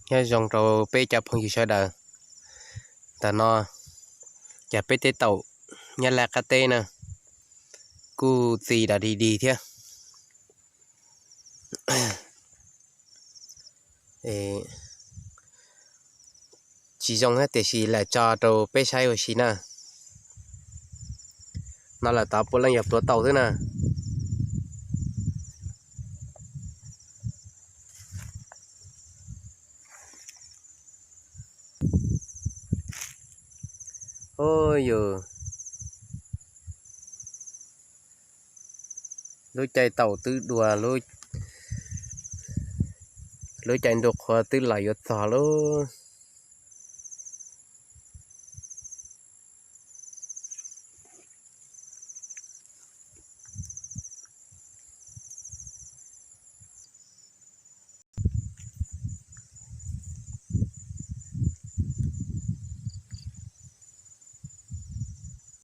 Nyob zoo rau peb cov phooj ywg sawv daws. Ntawm no yog peb tej taum Nyab Laj qab teb na, kuj txi dog dig dig thiab. Tsis zoo thiab tiam sis lam tso rau peb saib ua si na. No lawm tod puav leej yog pluav taum xwb na. Ub yus, lub caij taum twb dua, lub caij ntuj qhua twb los yuav txog lauj.